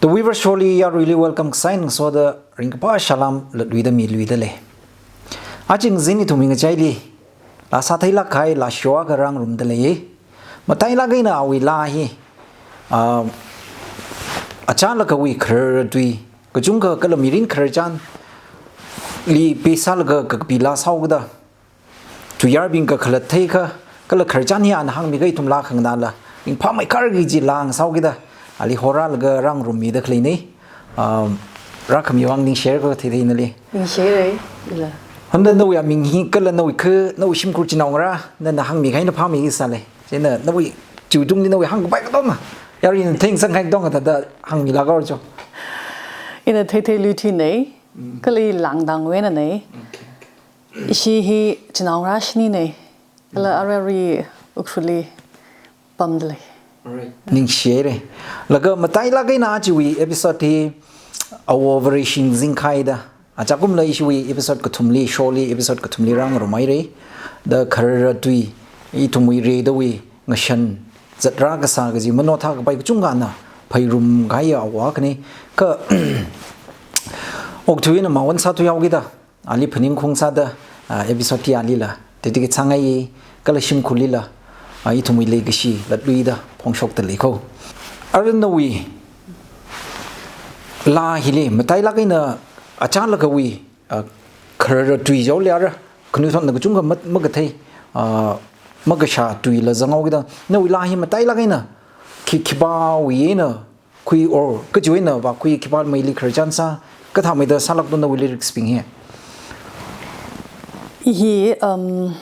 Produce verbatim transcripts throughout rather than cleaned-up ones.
The Weaver Show li yaruili welcome kasā eina ngasoda ringkaphā salam latluida miluida lei. Aja ngazin ithumwui ngachaili laa sātheilāk kahai laa show akha rāngarumda lei. Matailāk eina awui laa hi, ah, achālakkhawui kharara tui kachungkha kala mirin khararchanli pheisālaga kakapi laa sāhaokida, tuiyārbing kakhalat theikha, kala khararchan hi ana hāngmikha ithum laa khanganāla ringphāmeikharki kaji laa ngasāhaokida, ali horālaga rāngarummida khaleina. Um, rākhami vang ningshirako theitheinali. Ningshira, ila. Hāngda nawui aming hi kala nawui kha, nawui shimkhur chinaongarā, nana hāngmikha eina phāmeiki sālei. Chieina nawui chiwui tungli nawui hāngkapai katonga, yaruina theingasakngai katonga thāda hāngmilāka ro cho. Ina Theithei Luithuina, kala i Langdangwuina nei. Okay, okay. Ishi hi chinaongarā shinina, kala aruirui Ukhrulli pamda lei. Alright. Ningshira. Laga matailāk eina ajawui episode hi Awo Vareshing Zingkhaida, achakumla ishiwui episode kathumli, show li episode kathumli rāngarumhaira. Da kharara tui, ithumwui redawui ngashan zatrā kasā kaji mano thākapai kachungkhana phairum kahai awo akhana. Kha okathuina mawon sāthuihaokida, ali phaningkhaung sāda, ah, episode hi alila dedicate sāngai, kala shimkhurlila, ah, ithumwui leikashi latluida phongshokda leiko. Ara nawui laa hili matailāk eina achālakkhawui, ah, kharara tui jaoli ara, khanuithotna kachungkha mat-, makathei, ah, makashā tuila zanghaokida, nawui laa hi matailāk eina khi, khipāwui eina khui or kachiwui eina vākhui, khipā meili khararchan sā, kathāmeida sālākto nawui lyrics bing hi? I hi, um,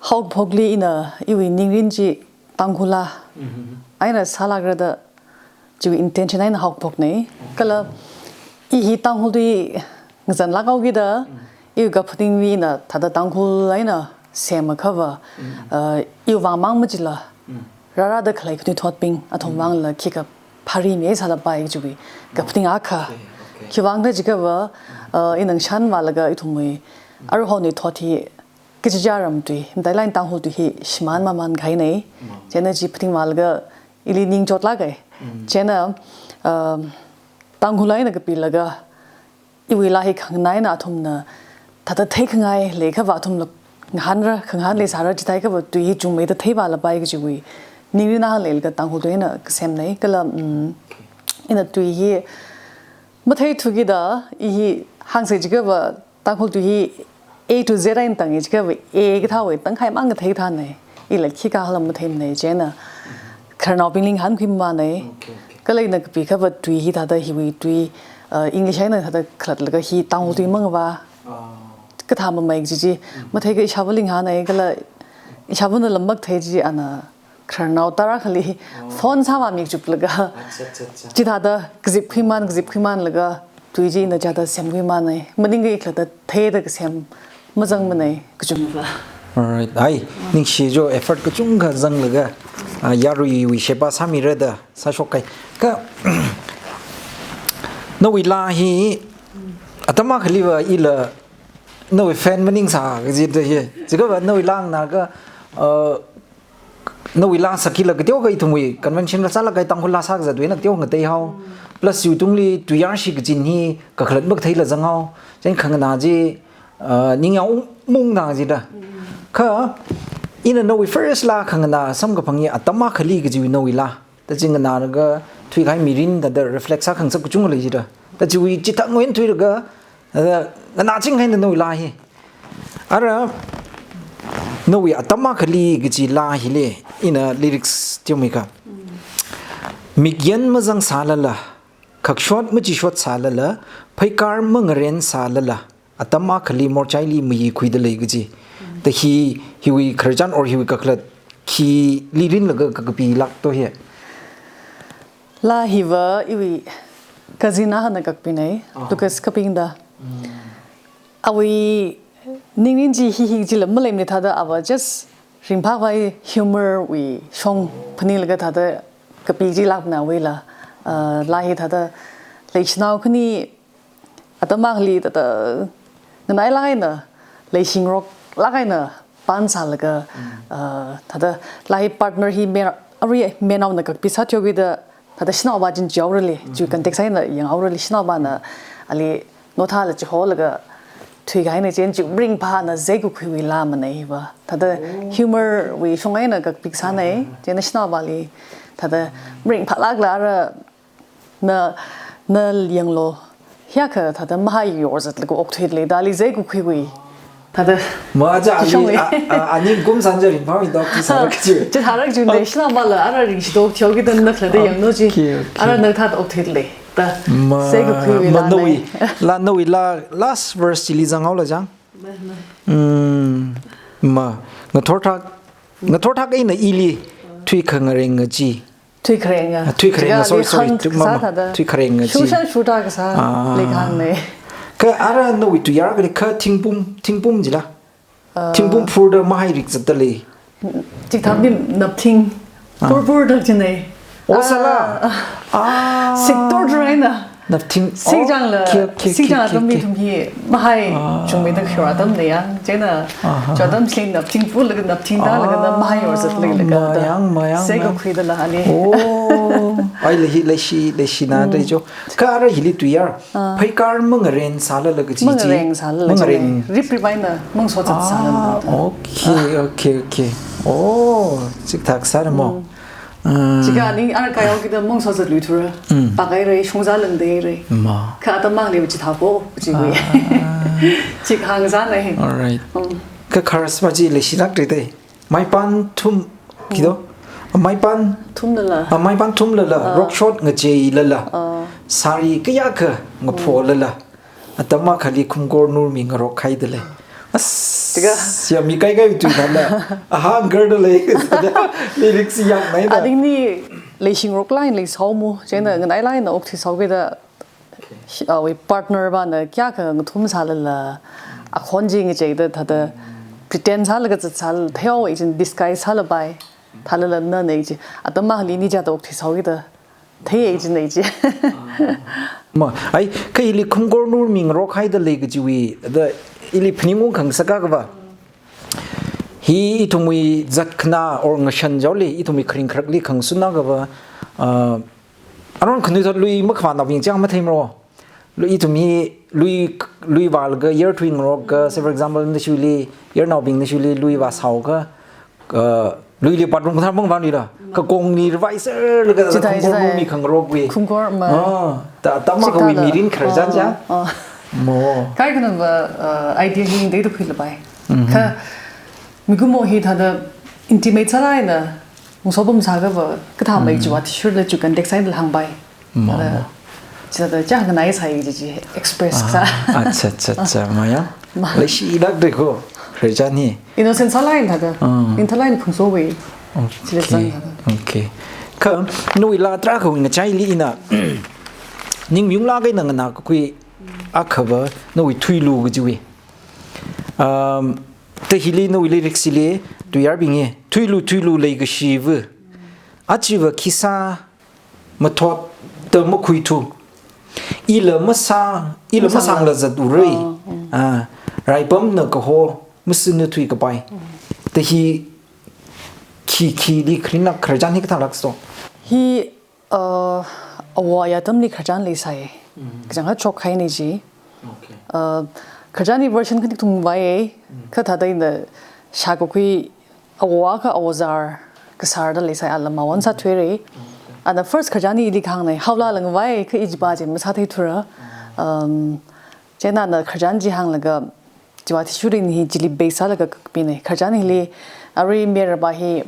haokaphokli ina iwui ningrin chi Tangkhul laa eina sālākra da chiwui intention eina haokaphokna. Kala i hi Tangkhul tui ngazanlāk haokida, iwui kaphaningwui eina thāda Tangkhul eina semakhava, uh, iwui vang mang machila, rārada khalei khanuithotbing athum vangla khikha phāri mi sālapai kajiwui kaphaning akha. Okay, okay. Khiwuivang khala jiakhava, uh, ina ngashan vālaga ithumwui aruihon eina thot hi kachichā ram tui, matailāk eina Tangkhul tui hi shimān mamān kahaina. Chieina chi phaningvālaga ili ning chotlāka. Chieina, uh, Tangkhul eina kapilaga iwui laa hi khanganā eina athumna thāda theikhangai leikhava athumla ngahānra, khangahān leisāra, chithākhava tui hi chungmeida theivālapai kajiwui ningrin akha leilaga Tangkhul tui eina kasemna. Kala, um, ina tui hi matheithukida, i hi hāngsa jiakhava Tangkhul tui hi A to Z eina tanga jiakhava A kathāwui tangkhai mang kathei thāna. Ila khikhala matheimana, chieina khararnaobingli ngahānkhui mamāna. Okay, okay. Kala ina kapikhava tui hi thāda hiwui tui, uh, English eina thāda khalatlaga hi Tangkhul tui mangva kathā mamei kaji chi matheikha ishāvāli ngahāna, kala ishāvānala makathei chi ana khararnao tarākhali phone sāvāmi kachuklaga, acha, acha, acha, chithāda kazipkhuiman, kazipkhuimanlaga tui chi ina chithāda semkhuimana. Maningakha thāda theida kasem mazangmana, kachungva. Alright. Ai, ningshi jo, effort kachungkha zanglaga, ah, yaruiwui sheba sāmira da sāshok kahai. Kha nawui laa hi atam akhaliva ila nawui fan maningsā kajida hi. Jiakhava nawui laa nganākha, uh, nawui laa sākhila kateokha ithumwui conventional sālāk kahai Tangkhul laa sākazatwui eina kateo ngateihao. Plus chiwui tungli tuiyārshi kachin hi kakhalat makatheila zanghao. Chieina khanganā chi, uh, ningyāng ung-, mungna jida. Kha ina nawui first laa khanganā samkaphang hi atam akhali kajiwui nawui laa, da chi nganālaga thuikahai mirin thāda reflect sākhangasak kachungkha lei jida. Da chiwui chithāwui eina thuilaga, uh, nganāching kahaina nawui laa hi. Ara, nawui atam akhali kaji laa hili ina lyrics teomeikha. Mikyan mazangsālala, khakshot machishot sālala, pheikar mangaren sālala, atam akhali morchaili mayikhuida lei kaji. Da hi, hiwui khararchan or hiwui kakhalat khili rinlaga kakapi lākto hi? Laa hiva iwui cousin akhana kakapina, Lucas Kapingda. Awui ningrin chi hi hi chila maleimana thāda ava just ringphāvai humor wui shong phaninglaga thāda kapi chilākna awuila. Uh, laa hi thāda leishinao khani atam akhali thāda nganailāk eina, leishingaroklāk eina pan sālaga, uh, thāda laa hi partner hi me, arui menaona kakpi sāthuida Thāda shanaova china chihaorali, chi context eina yanghaorali shanaovana ali nothāla chiholaga thuikahaina chieina chi ringphāna zai kakhuiwui laa manei va. Thāda humor wui shong eina kakpik sānei, chieina shanaovali thāda ringphālākla ara na, na yanglu. Hiyākha thāda mahai yorzatlaga okthuili, dali zai kakhuiwui. Thāda Maja ali, kishong a, a, ani kum sanja ringphāmida okthui sāra kaji. Chithāra kajinei, shanaovali ara ringshida okthuikida na khalada yanglu chi. Okay, okay. Ara na thāda okthuili. Da, Ma, zai kakhuiwui ma laa nawui, nei. La nawui la last verse chili zanghaola jang. Ma, ma. Mm, ma, ngathorthak, ngathorthak eina ili thuikhangareng ngaji. Thuikhareng nga. Ah, thuikhareng nga, Chiga sorry, ali sorry, hang thu-, ma, kasā ma, thāda. Thuikhareng nga chi. Shusha shuta kasā Ah. Leikhangnei. Kha ara nawui tuiyār kali kha thingpum, thingpum jila. Ah. Thingpum phurda mahai rikzatda lei. Chithāmdi napthing. Ah. Purpurda chinei. O sala. Ah. Ah. Siktor draina. Napthing. Singchangla, okay, okay, okay, singchang okay, atam mi okay. Thum hi mahai Ah. Chungmeida khura atamnei ya. Chieina, Aha. Chieina atam sing napthing pulaga napthing tālaga na Ah, mahai yorzatlaga laga da. Mayang, mayang, Zai mayang. Kakhuida la ali. Oh, ai lehi, leishi, leishi na Mm. dai jo. Kha ara hili tuiyār. Ah. Phaikar mangaren sālala kaji chi. Mangareng sālala Mangareng. Chinei. Rip rip eina mangsozat Ah, sālala. Okay, okay, okay. Oh, chithākha sāra mo. Mm. Ah. Chiga ani ara kayokida mangsozatluithura. Mm. Pakairei, shungzalangdeirei. Ma. Kha atam mangli chithāko, chiwui. Ah. Chik hāngsānei. All right. Mm. Kha chorus ma chi leishilākra dei. Maipan thum, kido? Mm. Maipan Thumlala. Ah, maipan thumlala, Ah. Rokshot ngacheilala. Ah. Sari kayākha ngapholala. Atam akhali khumkor nurmi ngarok haida lei. As, Chiga. Ya mi kaikai tui thāla. Aha, ngarda lei. Lyrics yangmeida. Adingni leishingrok lain leisao mo. Chieina nganai laina okthui saokida. Okay. Shi-, awui partner vana kayākha ngathum sālala. Akhon chi ngacheida thāda. Pretend sālaga zat sāla. Theo ijin disguise sālapai. Thālala na nei chi. Atam akhali ni jada okthui saokida. Thei ei chinei chi. Ma, ai, kha ili khumkor nurmi ngarok haida lei kajiwui, da ili phaningung khangasak akha va. Hi ithumwui zatkhanā or ngashan jaoli, ithumwui kharing kharakli khangasun akha va, ah, aruihon khanuithot lui makhavānaobing chang matheimaro. Lui ithum hi lui, lui vālaga yer thuingarokka, say for example, nashuili, yernaobing nashuili lui vāshaoka, uh, luili bathroom kathar mang vānila. Kakongli ravaiserlaga Chithai, khumkor chithai. Nurmi khangarokwui. Khumkor ma. Ah, ta, ta ma kawui Chithāla. Mirin khararchan cha. Ah, ah. Mo. Kaikhana va, uh, idea hi ningda khuilapai. Mhm. Kha, mikumo hi thāda intimate sālaina, ngasopam sākha va, kathāmei Mm. chiva tishurla chu context eina hāngpai. Ma, Thāda, ma. Chithāda chang nganai sai chi chi express Ah, kasā. Acha, acha, acha, mayang. Ma. Leishilākdei ko, khararchan hi. Innocent sālaina thāda. Ah. Ning thālaina phungsowei. Okay. Chili zang thāda. Okay. Kha, nawui laa tarākhawui ngachaili ina, ningmayunglāk eina nganā kakhui akha va, nawui thuilu kajiwui. Um, ta hili nawui lyrics hili, tuiyārbing hi, thuilu, thuilu leikashiva. Achiva khisā mathotda makhuithu. Ila masā, ila Masāngla. Masāngla zaturei. Ah, mm. Ah, raipamna kaho, masāna thuikapai. Mm. Ta hi khi, khili kharinglāk khararchan hi kathālāk so. Hi, uh, awo aya atamli khararchan leisai. Mm. Kachangkhat chokhainei chi. Okay. Uh, khararchan hi version khani kathum vāyei. Mm. Kha thāda ina shākakhui awo akha awozar kasārda leisai, ala mawon sāthuirei. Okay. Ana first khararchan hi ili kahāngnei, haola lang vai, kha i chiva chi masātheithura. Ah. Um, chieina ana khararchan chi hānglaga, chiva thishurin hi chili base sālaga kakapinei. Khararchan hili, arui mayarva hi,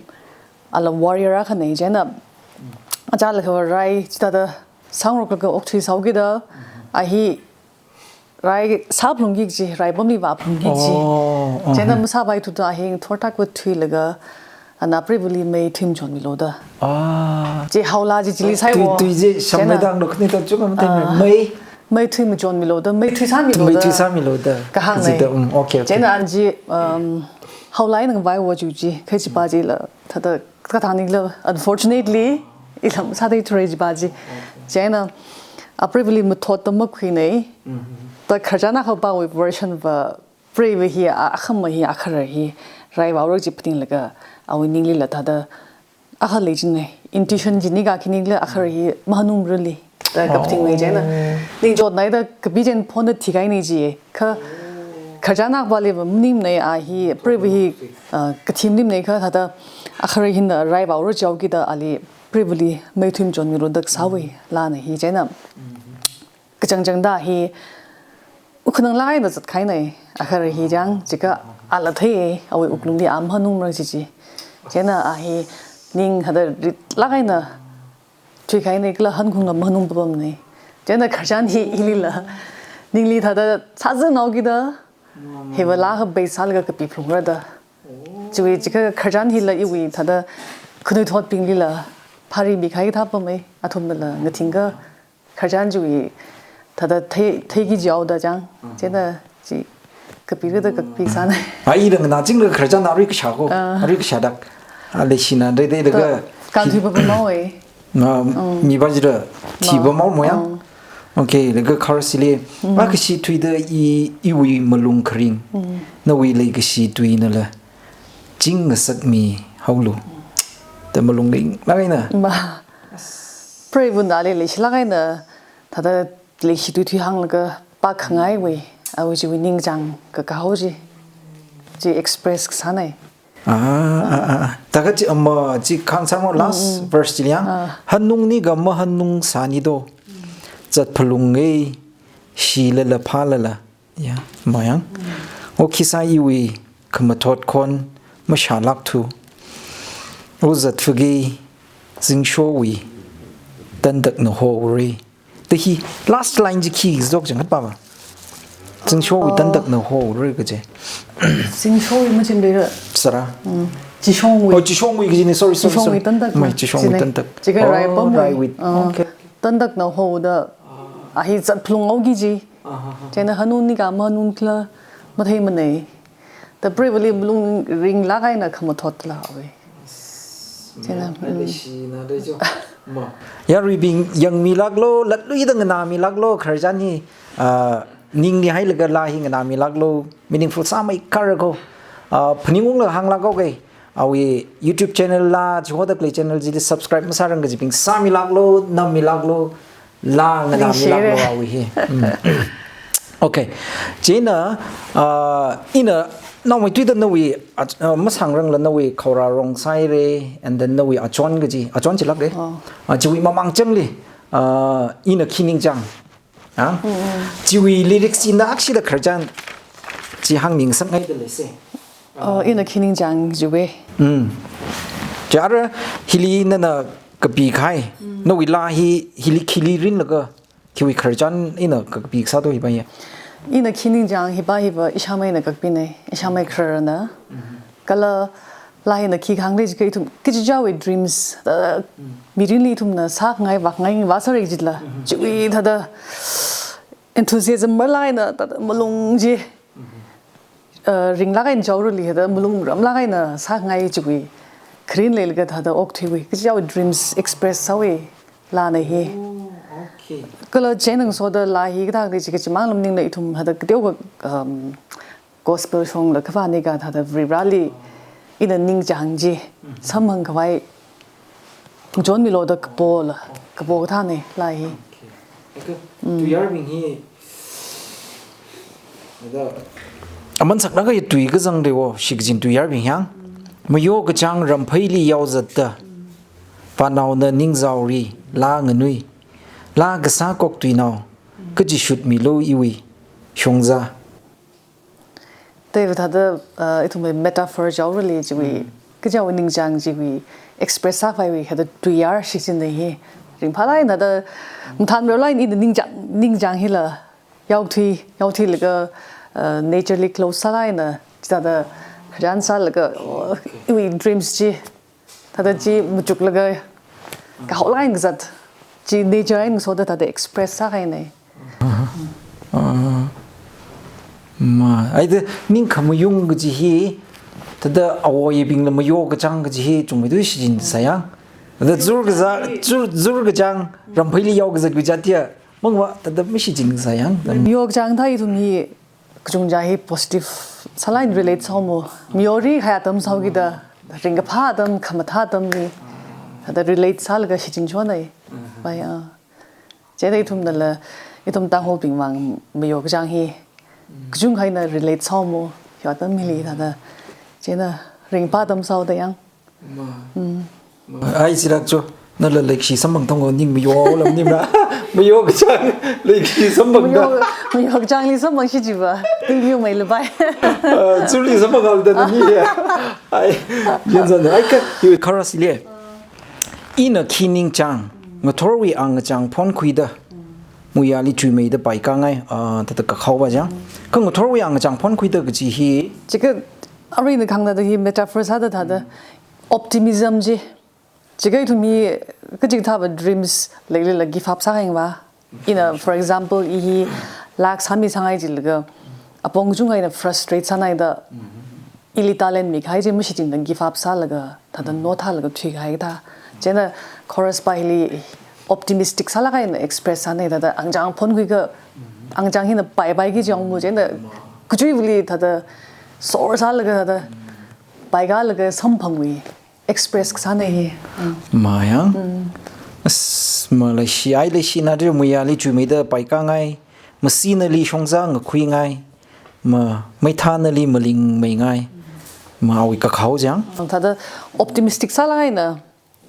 ala warrior akhanei, chieina, Mm. achālakha rai, chithāda, sangroklaga okthui saokida, Mm. a hi, rai sāphalungki kaji, raipamli vāphalungki kaji. Oh, Chieina uh-huh. Masāpaithuda a hi ngathorthak va thuilaga, ana preivali mei thuimachonmilu da. Ah. Chi haola chi chili Oh, saiwo. Tui, tui chi Chieina, shammeidang lo khani ta chunga mate Ah. mei. Mei thuimachonmilu da, mei thuisāmilu Mei da. Thuisāmilu da. Kahāngnei. Zida, um, okay, okay. Chieina ana chi, um, haola eina ngavaiwo chi chi, kha chiva chila, thāda, kathāningla, unfortunately, ila masātheithurei chiva chi. Chieina, a preivali mathotda makhuinei, Mm-hmm. ta khararchan akhava awui version va, preiva hi, a, akhama hi, akhara hi, rai vāra chi phaninglaga, awui ninglila thāda, akha leichinne, intuition jini ka khini le akha hi mahanungrali da kapting mei chieina. Ningchotnaida kapi chieina phone thikahaine ji. Kha khararchan akpali va maningmane a hi, preiva hi, ah, kathim nimne kha thāda akha hina rai vaora jihaokida ali preivali maithuimachonmilu da kasāwui lana hi chieina. Kachangchangda hi, wukkhanang lākahaina zatkahaine, akha hi chang, jiakha ala thei, awui wuklungli a mahanungmara ji chi. Chieina a hi, ning thāda ritlāk eina thuikahaine kala hankhung la mahanung papamne. Chieina khararchan hi ilila, ningli thāda sāzanghaokida, hiva laa kha base sālaga kapi phalungra da. Chiwui jiakha khararchan hila iwui thāda khanuithotbinglila phāri mikahai kathā pamei, athumnala ngathingakha khararchan chiwui thāda thei, theiki jihaoda chang. Chieina chi kapira da kapi sāne. Ai, ida nganāchinglaga khararchan arui kashā ko, arui kashā dak. A leishina dede daga. Kanthui papamhaowe. Na, mi ba jida thiba mau moya. Okay, laga kharasili. Ba kashi thuida i, iwui malung kharing. Nawui leikashi tuinala chingngasakmihaolu. Da malung ringlāk eina. Ma. Preivana ali leishilāk eina. Thāda leishi tui thuihānglaga pākhangaiwui. Awui chiwui ningchāng kakahao chi. Chi express kasāne. Ah, ah, ah. Thākha chi ama chi khangsāmo last verse chili yang. Hanungni kha mahanungsāni do. Zatphalunge shilala phālala. Ya, mayang. Okhisā iwui khamathot khon mashālākthu. O zatfagi zingshowui tantakna hore. Da hi last line chi khi zok chang khat pa ba. Zingshowui tantakna hore kaje. Zingshowui machin dera. Sara. Chishongwui. Oh, chishongwui kajine. Sorry, sorry, sorry. Chishongwui tantak. Mai chishongwui tantak. Jiakha rai pamwui. Raiwui. Okay. Tantakna hoda. A hi zatphalunghaoki ji. Chieina hanungni kha mahanungla matheimane. Da preivali malung ringlāk eina khamathotla we. Chieina, mm. Yaruibing yangmilāklo, latluida nganāmilāklo, khararchan hi, ah, ningli hailaga laa hi nganāmilāklo, meaningful sāmeikharako. Ah, phaningunglaga hānglākhaoke. Awui YouTube channel la, chihoda khalei channel chili subscribe masārang kajibing sāmilāklo, nammilāklo, laa nganāmilāklo awui hi. Mm. Okay. Chieina, ah, ina naomeithuida nawui, ah, ah, masāngarangla nawui khaora rong sāhaire, and then nawui achon kaji, achon chilāke. Ah, chiwui mamangchangli, ah, ina khi ningchāng. Ah? Chiwui lyrics chi nakshida khararchan chi hāngningsakngaida leise. Oh, ina khi ningchāng chiwui. Mm. Chara hili nana kapikahai. Nawui laa hi hili khili rinlaga khiwui khararchan ina kapikasā do hiba ya. Ina khi ningchāng hiba hiba ishāmeina kapine, ishāmei khararna. Kala laa hina khi kahāng lei jiakha ithum kachichāwui dreams, uh, mirinli ithumna sāngai vāngai vāsāra jila. Chiwui thāda enthusiasm marlāk eina thāda malung chi, uh, ringlāk eina jaorali thāda malung ramlāk eina sāngai chiwui kharing leilaga thāda okthuiwui kachichāwui dreams express sāwui laana hi. Oh, okay. Kala chieina ngasoda laa hi kathā lei jiakha chimang lam ningla ithum thāda kateokha, um, gospel shongla kavāni kha thāda Varivarali ina ningchāng chi samphangkhavai ngachonmilu da kapola, kapo kathāne laa hi. Okay. Tuiyārbing hi. Aman sakna kha tui kazang de wo, shikjin tuiyārbing yang. Mayo kachāng rampheili yaozatta. Vānaona ningzaori, laa nganui. Laa kasā koktuinao. Kajishutmilu iwui shongza. Teiva thāda, uh, ithumwui metaphor jaorali chiwui, kachichāwui ningchāng chiwui express sākhavaiwui thāda tuiyār shichinna hi. Ringphālāk eina thāda, mathānrarlāk eina ina ningchāng, ningchāng hila yaothui, yaothuilaga, uh, nature li close sālāk eina, chithāda khararchan sālaga, uh, iwui dreams chi. Thāda chi machuklaga, kahaolāk eina kazat. Chi nature eina ngasoda thāda express sākahaine. Ah, ma, aida ningkhamayung kaji hi, thāda awoyibingla mayo kachāng kaji hi, chungmeithui shichin sāyang. Thāda zur kaza, zur, zur kachāng, rampheili yao kazat kaja tia, mangva, thāda mashichin sāyang. Mayo kachāng thā ithum hi, kachungkha hi positive sālāk eina relate sāmo. Mayori hai atam sāhaokida, ringkaphā atam, khamathā atamli. Thāda relate sālaga shichinchonai. Bai, ah. Chieina ithumnala, ithum Tangkhulbing vang mayo kachang hi. Kachungkha eina relate sāomo, yo atam hili thāda. Chieina ringphā atam sāhaoda yang. Ma. Mm. Ma. Ai, Sirakcho, nala leikashi samphang thang ko ning mayo lam ning ra. Mayo kachang, leikashi samphangda. Mayo, mayo kachangli samphang shi jiva. Tui mayo mai le bai. Ah, churli samphang haoda nani ya. Ai, yanzan, ai ka, yu kharas le. Ina khi ningchang, ngathorwui angachang phonkhuida, muiyali chuimeida paikāngai, ah, thāda kakhao va chang. Kha ngathorwui angachang phonkhuida kaji hi. Chikha arui ina kahāng thāda hi metaphor sāda thāda optimism chi. Chikha ithum hi kachikathāva dreams leilila give up sāhai va. Ina, for example, i hi laa sāmi sāngai jilaga, apong kachungkha eina frustrate sānaida, ili talent mikahai chi mashichingda give up sālaga, thāda no thālaga thuikahai thā. Chieina chorus pa hili optimistic sālaga eina express sānai thāda, angachang phonkhuiakha, angachang hina paipaiki jong mu chieina, kachuivali thāda, sor sālaga thāda, paikālaga samphangwui express kasānei hi. Mm. Ma yang? Mm. As, ma leishi, ai leishi na de muiyali chuimeida paikāngai, masinali shongza ngakhuingai, ma, maithanali malingmeingai, ma awui kakhao chang. Thāda optimistic sālaga eina,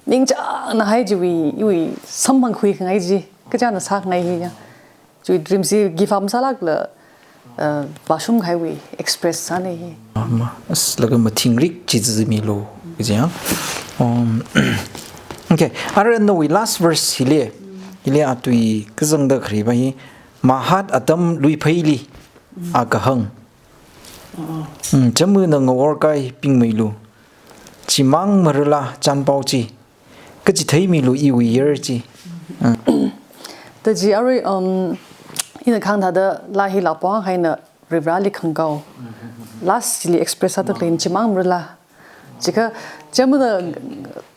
ningchāngnahai chiwui, iwui samphangkhuikhangai chi, kachāna sākhangai hi ya. Chiwui dreams hi give up masālakla, uh, vāshungkahaiwui express sānei hi. Ma, ma, as laga mathingrik chi zimilu, kaji ya. Um, okay, ara nawui last verse hili, hili atui kazangda khare va hi, mahat atam luipheili, akahang. Mm, chamuna ngaworkai pingmeilu. Chimang marala chanpao chi. Kachitheimilu iwui yer chi. Ah. Thāda chi arui, um, ina kahāng thāda laa hila apong akha eina Varivarāli khangakao. Last chili express sāda khalei chimang marala. Chikha chamuna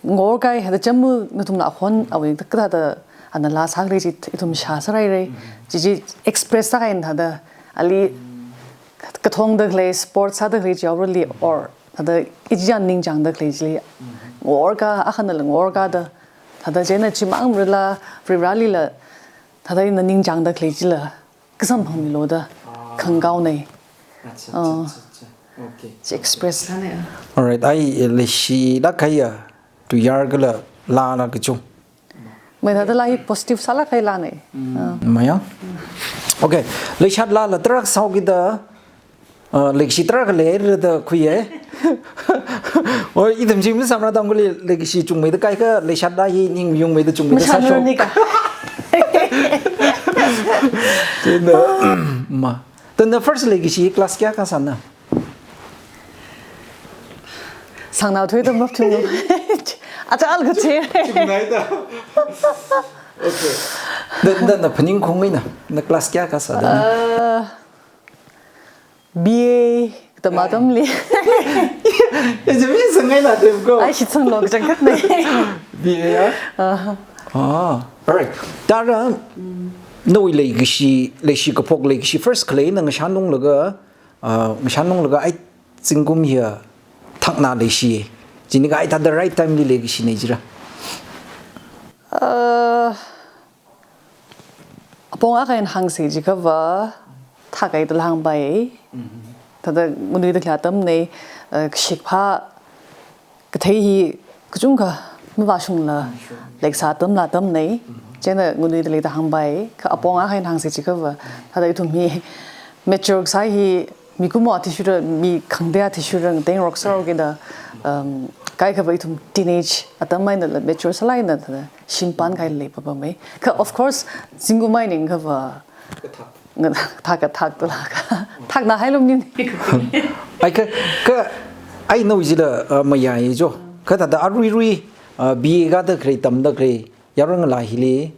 ngaworkai thāda chamu nathumla akhon awui kathāda ana laa sākhalei chi ithum shā sārai rai. Chi chi express sākahai thāda ali kathongda khalei, sport sāda khalei chi aurali or thāda ichichān ningchāngda khalei chili ngaworka, akhanala ngaworkada, thāda chieina chimang marala, Varivarālila, thāda ina ningchāngda khalei chila kasamphangmilu da khangakaonei. Acha, acha, acha, acha. Okay. Chi express sānei. Alright, ai leishilāk kahaiya tuiyār kala laala kachu. Mai thāda laa hi positive sālāk kahai laanei. Ah. Maya? Okay, leishat laala tarākha sāhaokida, ah, leikashi tarākha leirada khuiya. Oi, ithum chi mi samra tamkhuili leikashi chungmeida kaikha leishat laa hi ning yungmeida chungmeida sāshok. Mashanurnika. Chieina, ma. Thāda first leikashi class kayākha sāna? Sāngnao thuida mapthung. Achālakha che. Chuknaida. Okay. Thāda, thāda na phaningkhaung eina, na class kayākha sāda? Uh, B A katam atamli. Ya, jami sangai na tem ko. Ai, shitsanglo kachangkhatnei. B A ya? Ah. Ah, alright. Thāda, nawui leikashi, leishi kaphok leikashi first khalei na ngashan lunglaga, ah, ngashan lunglaga ai zingkum hiya thakna leishi. Jinika ai thāda right time li leikashinei jira. Uh, apong akha eina hāngsa jiakhava, thak eina thāda hāngpai. Thāda nganuida khalei atamnei, uh, kashikphā kathei hi kachungkha mavāshungla, leisā atamla atamnei, chieina nganuida leida hāngpai, kha apong akha eina hāngsa jiakhava, thāda ithum hi mature kasā hi, mikumo athishurda, mi khangatei athishurda, ngatengrok sārok eina, um, kaikhava ithum teenage atam einala mature sālāk eina, thāda, shimpan kahai leipapamei. Kha, of course, zingkum eina ngakhava, Kathak. Nga-, thak, kathak thālaka. Thakna hailum ni. Ai kha, kha, ai nawui chila, uh, mayāi jo. Kha thāda aruirui, uh, B A kada khalei, tamda khalei, yaron ngalā hili.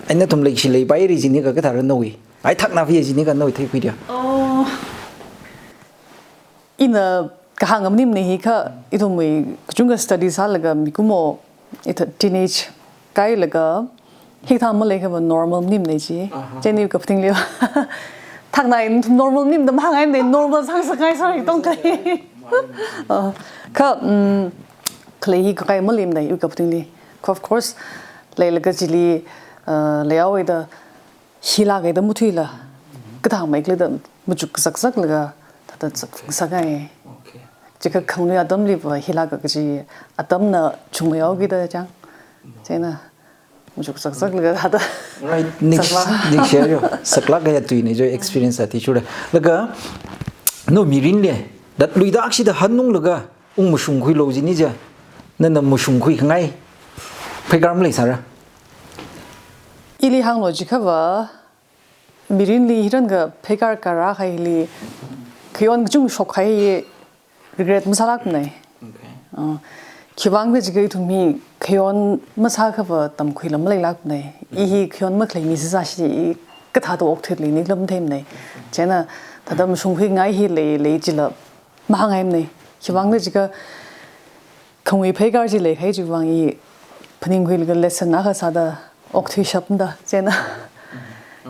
Ai nathum leikashi leipaira jinika kathāra nawui. Ai thakna phāya jinika nawui theikhuida. Oh. Ina kahāng maningmanei hi kha, ithumwui kachungkha study sālaga mikumo, ita teenage kailaga, hikathā maleikhava normal maningmanei chi. Aha. Chieina kaphaning leiva. Thakna ithum normal maningmada mahāngngaimei, normal sāngasakngai sāra tongkai. Ah, kha, mm, lei hi kakai maleimana, iwui kaphaning li. Of course, leilaga chili, uh, leihaoda, hila kaida muthuila, kathāmeikhala da machuk zakzaklaga, thāda zak-, Okay. zakai. Okay. Chikha khanganui atamliva hila kakaji atamna chungmeihaokida chang. Chieina, machuk zakzaklaga thāda. Right, next, Saklak. next year yo. Saklak kaya tuina jo experience athishurda. Laga, no mirinli, dat luida akshida hanunglaga, ung mashungkhuilu jini ja, nana mashungkhui khangai pheikar maleisāra? Ili hānglu jikhava, mirinli hithāda pheikar kara kahaili, khayon kachungkha shokkahai regret masālākmana. Okay. Uh, khiwuivang jiakha ithum hi khayon masākhava tamkhuila maleilākmana. I hi khayon makhalei mi sāsāshi, i kathāda okthuili ni lam theimana. Chieina, thāda mashungkhuingai hi lei, lei chila mahāngngaimana. Khiwuivang jiakha khangui pheikar chi leikahai chiwuivang i phaningkhuilaga lesson akha sāda okthuishapmada. Chieina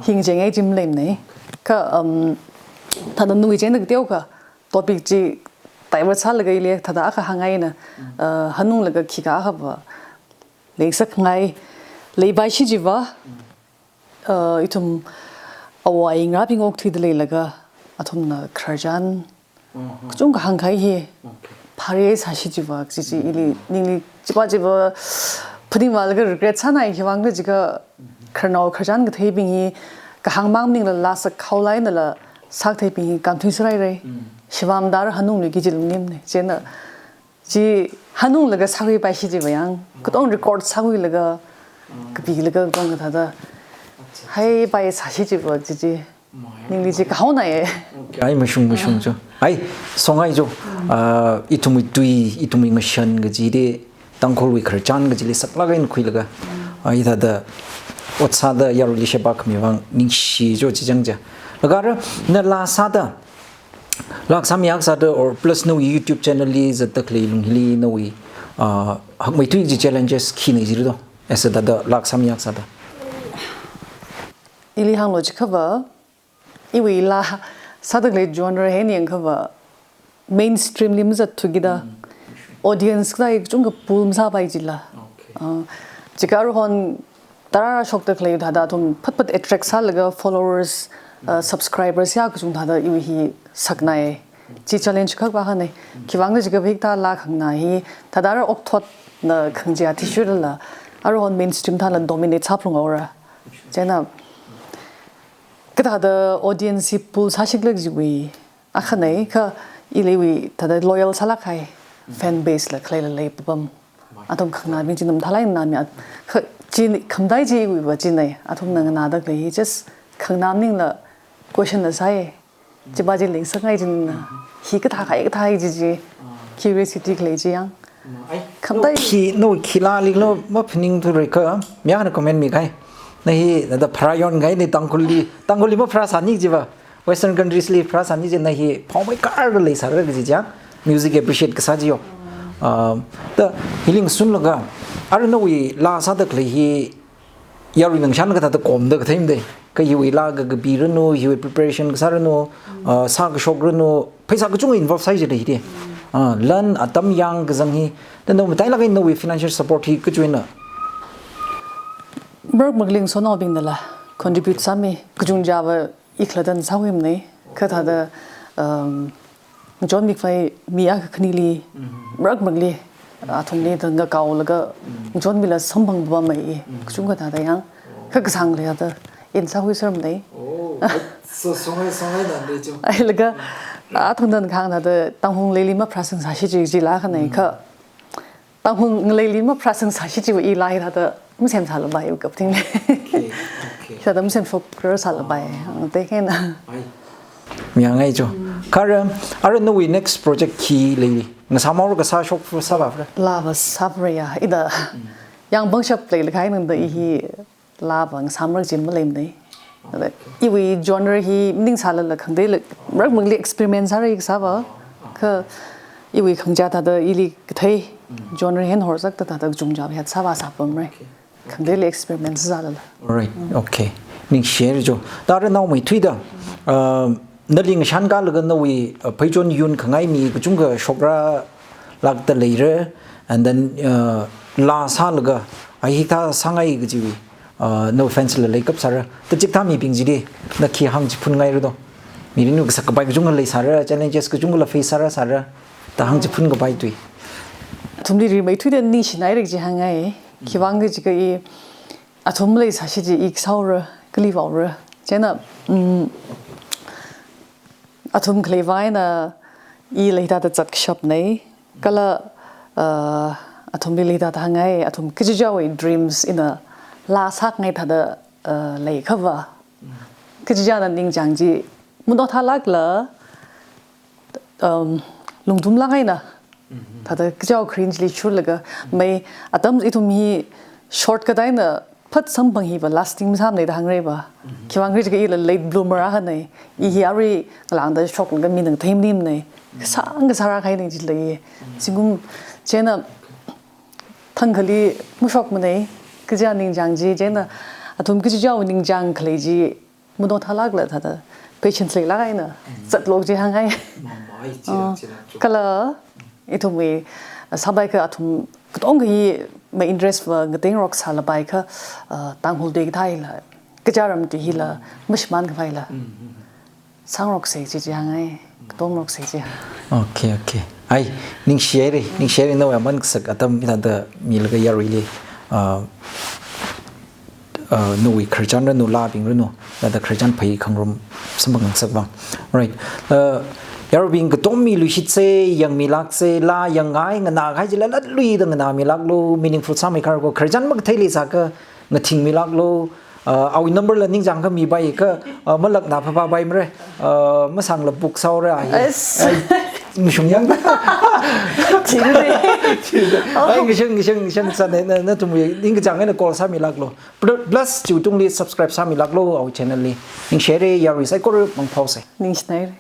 hingchengai chi maleimana. Kha, um, thāda nawui chieina kateokha topic chi divert sālaga ili thāda akha hāngngaina, uh, hanunglaga khikha akhava leisakngai, leipaishi chiva, uh, ithum āwo āyingrabing okthuida leilaga, athumna khararchan Mhm. kachungkha hāngkahai hi, Okay. phāra sāshi chiva, chi chi ili, ningli chiva chiva, phaningvālaga regret sānai khiwuivang jiakha, khararnao khararchan katheibing hi, kahāng mang maningla laa sākhaolainala, sākatheibing hi, kamthui sārai rai. Mm. Shivam dar hanungli ki jilungnim ne. Chieina, chi hanunglaga sākhuipaishi chiva yang, katong record sākhuilaga, Mm. kapilaga katong kathāda, Acha, acha. haipai sāshi chiva chi chi. Mai, Ningli mai. chi kahaonaye. Okay. Ai, mashung, mashung jo. Ai, songai jo. Ah, ithumwui tui, ithumwui ngashan kaji de, Tangkhulwui khararchan kajili saklāk eina khuilaga. Ai, thāda, ot sāda yaruili sheba khami vang ningshi jo chi chang ja. Laga ara, na laa sāda, laa sāmiak sāda, or plus nawui YouTube channel li zatda khalei lung hili nawui, ah, hakmeithui chi challenges khina jiri do. Esa thāda laa sāmiak sāda. Ili hānglu jikhava, iwui laa sāda khalei genre hi yangkhava mainstream li mazatthu kida, Mm. audience kala kachungkha pool masāpai jila. Okay. Ah, jiakha aruihon tarāra shokda khalei thāda athum phatphat attract sālaga followers, uh, subscribers ya kachungkha thāda iwui hi saknai. Chi challenge khak ba khanai. Khiwuivang jiakha hikathā laa khanganā hi thāda ara okthotna khangachei athishurla, aruihon mainstream thāla dominate sāphalunghaora. Chieina, kathāda audience hi pool sāshikhala jiwui akhanai, kha iwui thāda loyal sālākkahai fan base la khaleila leipapam. Athum khanganābing chi mathālāk eina mi at-, kha chi khamataiwui va chi nai, athumna nganāda khalei hi just khanganā maningla question la sāi. Chiva chi leisakngai china, hikathā kahai, kathā kahai chi chi, curiosity khalei chi yang. Ai, Khamtai. no khi, no khi laali lo, maphaningthurai kha, mi akhana comment mikahai. Na hi, na da pharā yonkahai ni Tangkhulli, Tangkhulli mapharāsāni chiva. Western countries li pharāsāni chi na hi, phaomeikarda leisāra kaji chang. Music appreciate kasā chi yo. Ah, da, hili ngasunlaga, ara nawui laa sāda khalei hi, yaruina ngashan kathāda komda katheimada. Kha hiwui laa ka, kapiranu, hiwui preparation kasāranu, ah, sākashokranu, pheisā kachungkha involve sāi jida hili. Ah, lan atam yang kazang hi, da nawui matailāk eina nawui financial support hi kachuina. Marak marakli ngasotnaobingnala contribute sāmi, kachungkhava i khalatta sākhuimana, kathāda, um, ngachonmi khavai mi akha khanili, Mhm. marak marakli, athumli thāda ngakaolaga, Mhm. ngachonmila samphang pamei, Mhm. kachungkha thāda yang, Oh. kha kasāngli thāda, ina sākhuisermana. Oh, so, songai, songai dan de jo. Ai laga, athumna kahāng thāda, Tangkhul ngaleili mapharāsang sāshi chi, chi laa khanai, Mhm. kha, Tangkhul ngaleili mapharāsang sāshi chiwui laa hi thāda masemsālapai iwui kaphaning li. Okay, okay. Thāda masemshokrar sālapai. Ah. Ang te kena. Ai. Miyangai jo. Kha ara, ara nawui next project khi leili. Ngasāmhaora kasā shok sāvāra. Laava sāvāra ya. Ida. Mm. Yang pangshap leilakha eina da i hi laava ngasāmhaora chi maleimana. Iwui genre hi maningsālala khangateila, marak marakli experiment sāra kasāva. Kha iwui khangachā thāda ili kathei genre hi eina horzakta thāda kachungkhava hi sāvā sāpamra. Khangateila experiment sālala. Alright, okay. Ningshira jo. Da ara naomeithuida, uh, nali ngashan kalaga nawui, uh, pheichon yunkhangai mi kachungkha shokralākda leira. And then, uh, laa sālaga, ai hikathā sāngai kajiwui, uh, no offense la leikap sāra. Kachikathā mibing chili, na khi hāngchiphunngaira do. Mirin kasak kapai kachungkha leisāra, challenges kachungkha la face sāra sāra. Da hāngchiphunkapai tui. Athumli rimeithuida ningshinaira kaji hāngngai. Khiwuivang kaji kha i, athum leisāsi chi i kasā haora, kali vā haora. Chieina, mm, athum khalei vang eina i leithāda zatkashapnei. Kala, uh, athumli leithāda hāngngai, athum kachichāwui dreams eina laa sāngai thāda, uh, leikhava. Kachichāna ningchāng chi mathothalākla, um, lungthumlāk eina. Thāda kachichā kharing chili shurlaga, mai atam ithum hi shortcut eina phat samphang hiva lasting masāmanei da hāngrai va. Khiwuivang kaji kha ila late bloomer akhana. I hi arui ngalāngda shoklaga mina ngathei maningmanei. Kasāng kasāra kahainei chila i. Zingkum chieina thangkhali mashokmanei. Kachichā ningchāng chi chieina athum kachichāwui ningchāng khalei chi mathothalākla thāda patience leilāk eina zatlo kaji hāngngai. Mama, ai, chila, Ah, chila, chila. Kala ithumwui, uh, sāpai kha athum katonga hi ma interest va ngatengrok sālapai kha, uh, Tangkhul Day kathā hila, kachā ram chi hila, mashimānkapaila. Sāngaroksei kaji chi hāngngai, katongaroksei kaji. Okay, okay. Ai, ningshihaira, ningshihaira nawui aman kasak atam hithāda milaga yaruili, uh, uh, nawui khararchan ranu, laabing ranu, thāda khararchan phei khangarum samphang ngasak vang. Right. Uh, yaruibing katonga miluishitsei, yangmilāksei, laa yangngai, nganākahai chila latluida nganāmilāklo, meaningful sāmeikhar ko, khararchan makathei leisākha ngathingmilāklo, uh, awui number la ningchāng kha mipai kha, uh, malakna phaphapaimara, uh, masangla book sāhaora ai. Yes. Ai, ngashung yang. Chili. Ai, ngashung, ngashung, ngashung sānei, na, nathumwui ningkachāng eina call sāmilāklo. Pl-, plus, chiwui tungli subscribe sāmilāklo, awui channel li. Ningshihaira, yarui saikora mangphaosei. Ningshinaira.